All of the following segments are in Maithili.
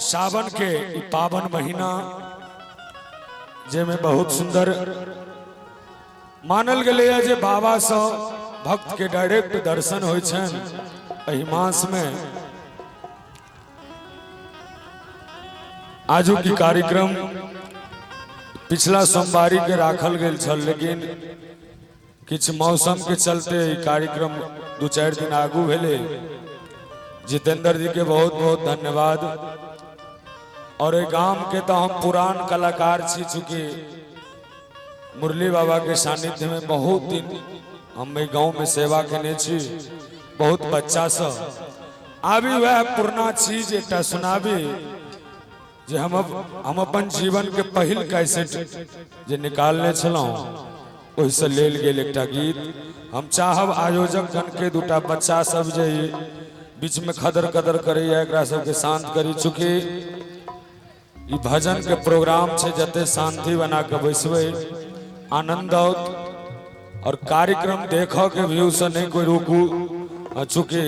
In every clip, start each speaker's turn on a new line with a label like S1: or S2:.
S1: सावन के ई पावन महीना जेमे बहुत सुंदर मानल गेलैए जे बाबा सँ भक्त के डायरेक्ट दर्शन होइ छनि एहि मास में। आजू की कार्यक्रम पिछला सोमवारी के राखल गेल छल, लेकिन किछु मौसम के चलते ई कार्यक्रम 2-4 दिन आगू भेलै। जितेंद्र जी के बहुत बहुत धन्यवाद। और एहि गाम के तो हम पुरान कलाकार छी, चूँकि मुरली बाबा के सानिध्य में बहुत दिन हम एहि गाँव में सेवा केने छी, बहुत बच्चा सब। आबी वह पुरना चीज एकटा सुनाबी जे हम अपन जीवन के पहिल कैसेट जे निकालने छलहुँ ओहिसँ लेल गेल एकटा गीत। हम चाहब आयोजक गण के दूटा बच्चा सब जे बीच में खदर कदर करैया एकरा सबके शांत करी, चूँकि ई भजन के प्रोग्राम छै, जते शांति बना के बैसबै आनंद आओत। और कार्यक्रम देखऽ के व्यू से नहीं कोई रोकू, चूँकि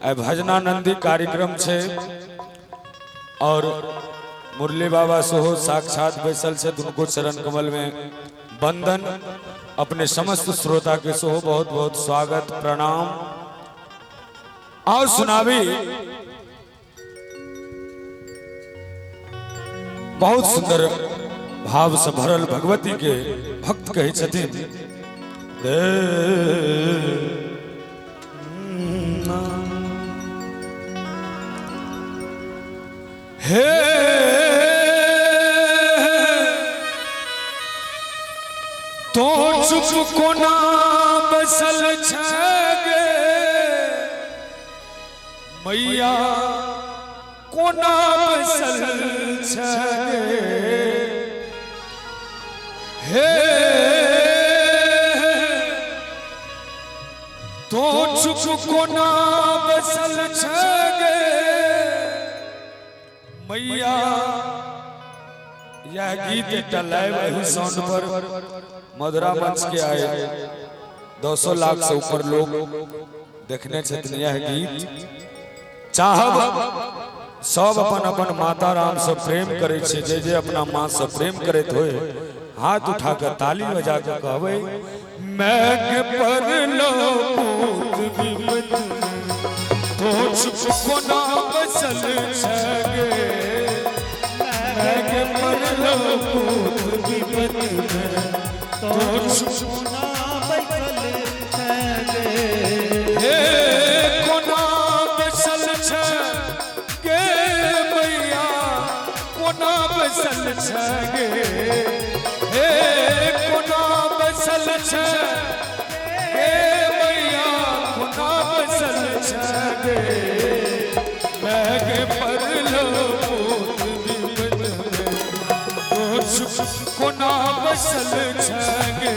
S1: आइ भजनानंदी कार्यक्रम छै और मुरली बाबा सेहो साक्षात बैसल छै, दुनको चरण कमल में वंदन। अपने समस्त श्रोता के सेहो बहुत बहुत स्वागत प्रणाम। और सुनाबी बहुत सुंदर भाव से भरल भगवती के भक्त कहै छथिन। हे तो चुप कोना बसल छगे मैया, कोना बसल छगे। हे तो चुप कोना बसल छगे मैया। यह गीत एकटा लाइव एही साउंड पर मधुरा मंच के आए 200 लाख से ऊपर लोग देखने छथिन यह गीत। चाहब सब अपन अपन माता राम से प्रेम करे छे, जे जे अपना माँ से प्रेम करैत होय हाथ उठा के ताली बजा के कहबै मैं पर लो पूत विपत तो चुप कोना बसल छगे। मैं पर लो पूत विपत तो चुप
S2: कोना बसल छगे।
S1: हे कोना बसल छगे मैया, कोना बसल छगे। हे कोना बसल छगे मैया, कोना बसल छगे। मैं पर लो पूत विपत तो चुप कोना बसल छगे।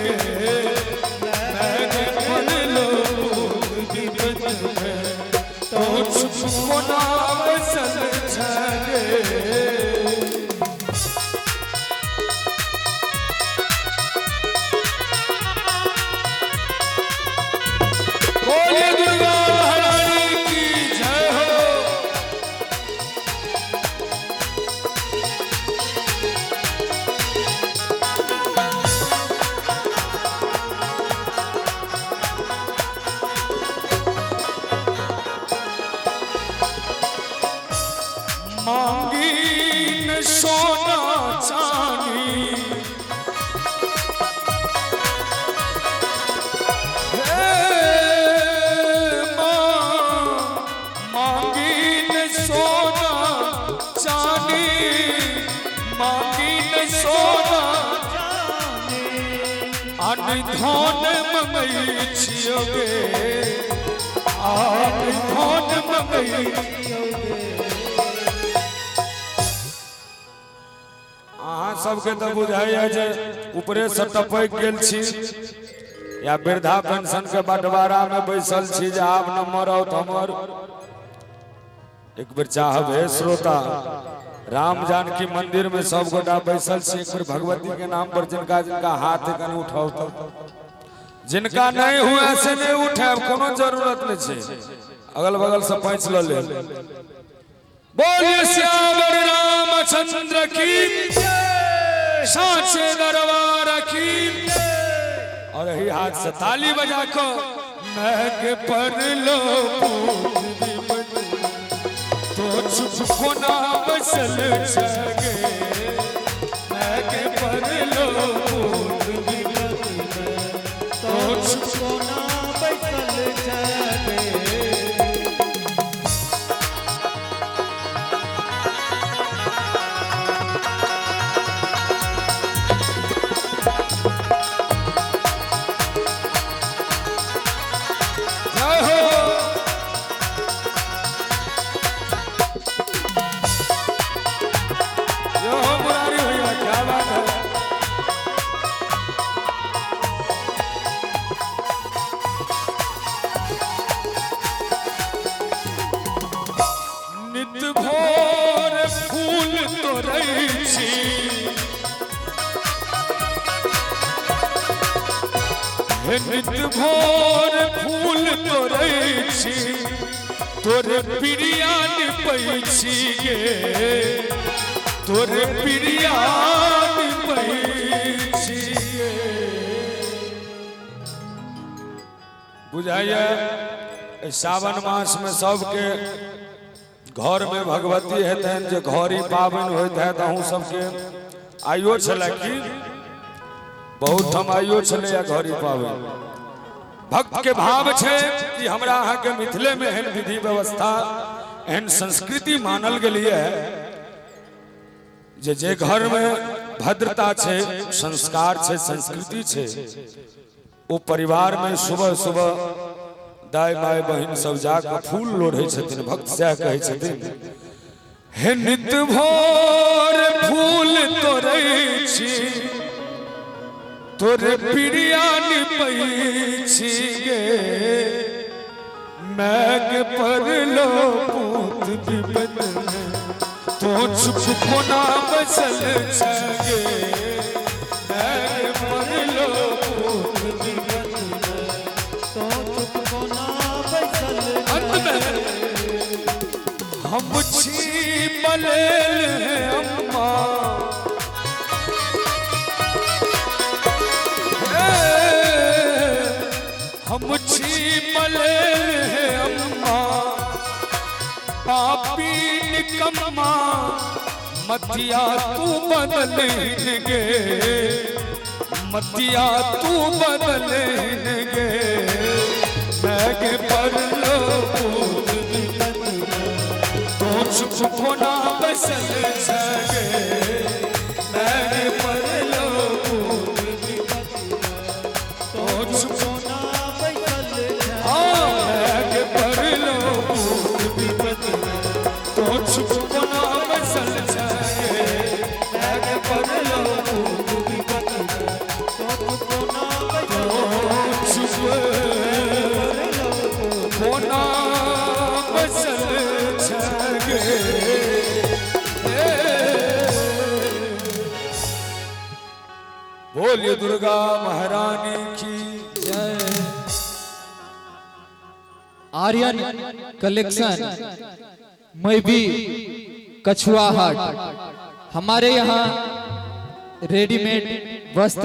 S1: मैं पर लो पूत विपत तो चुप कोना बसल छगे। बोलिए दुर्गा महारानी की जय हो। मांगी न सोना चांदी, हे मां मांगी न सोना चांदी, मांगी न सोना अन धन मंगई छियोगे, अन धन मंगई। अहाँ सबके तो बुझाइए जे ऊपरे से टपकि गेल छी या वृद्धा पेंशन के बंटवारा में बैसल छी जे आब नंबर आओत हमर। एक बेर चाहब हे श्रोता, राम जानकी मंदिर में सब गोटा बैसल छी, एक बेर भगवती के नाम पर जिनका जिनका हाथ कनि उठाउ तो, जिनका नहीं हुआ से नहीं उठायब, कोनो जरूरत नहीं छै, अगल बगल से पैंच ल ले। बोलिए श्याम रामचंद्र की, साचे दरबार की। और यही हाथ से ताली बजा को मैं पर लो तो चुप कोना बसल छगे, मैं पर लो
S2: तो चुप कोना बसल छगे।
S1: नित भोर फूल तोड़ै छी, तोरे प्रिया निपै छी गे, तोरे प्रिया निपै छी गे। बुझाइए सावन मास में सबके घर में भगवती हेतनि, जे घरी पाबनि होइत हैत अहूँ सबके आइयो छलै की बहुत हम आइयो छलै घरी पाबनि। भक्त के भाव छै कि हमरा अहाँ के मिथिले में एहन विधि व्यवस्था एहन संस्कृति मानल गेलिए जे जे घर में भद्रता छै, संस्कार छै, संस्कृति छै, ओ परिवार में सुबह सुबह दाय my बहिन सब जाके फूल लोढ़ै छथिन। भक्त सएह कहै छथिन, हे नित भोर फूल तोड़ै छी, तोरे प्रिया निपै छी गे, मैग पर लो पूत विपत में तो चुप कोना बसल छगे, मैग पर लो पूत विपत में
S2: तो चुप कोना बसल।
S1: अंत में हम छी मलेल हैं अम्मा, हम छी मलेल हैं अम्मा, पापी निकम्मा मतिया तू बदल गे, मतिया तू बदल गे, मैं पर लो पूत तो चुप कोना बसल छगे, मैं पर लो पूत तो चुप बोलिए दुर्गा महारानी की जय।
S3: आर्यन कलेक्शन मैं भी कछुआ हाट, हमारे यहाँ रेडीमेड वस्त्र